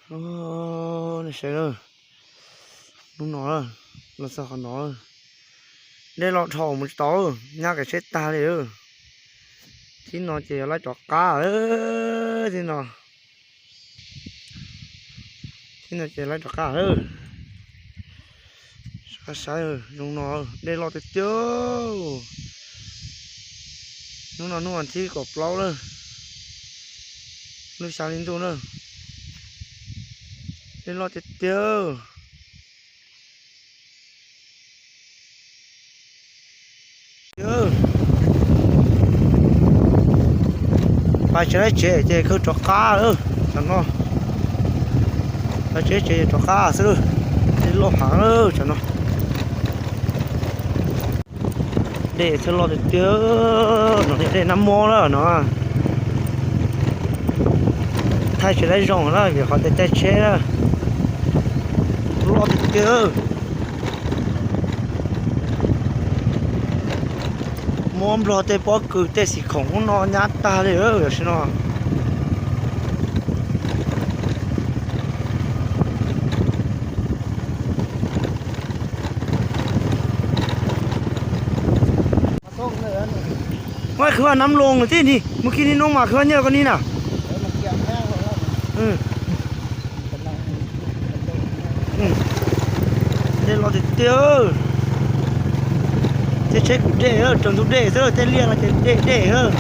Os, nej saib lawm, hnub no los txog qhov no, dej loj dhau mus tsis tau, nyab kev tsheb tag li. Tib no ces yog lawv rov qab, tib no, tib no ces lawv rov qab lawm. Saib, saib zoo no, dej loj tiag tiag. Hnub no hnub vas thib kaum plaub lawm, lub xya hli ntuj na, dej loj tiag tiag. Pais tsis laib tsev ces kawg rov qab lawm tsam no. Pais tsis laib tsev ces rov qab xwb lawm, dej loj heev lawm tsam no. Dej thiaj loj tiag tiag, no dej nab mob lawm no. Thaij tsis laib zoo na vim qhov tej caij tsheb na, loj tiag tiag. Muab Nplog tej pob kws tej xim khoom ub no nyab tag li tam sim no. Muab qhwv vaj Nab Loos tib ni, mus kiag ni no mas qhwv vaj nyiaj ko ni na. Dej loj tiag tiag. Tej tsheb kuj dej, raws ntug dej xwb, tej liaj no ces dej dej xwb.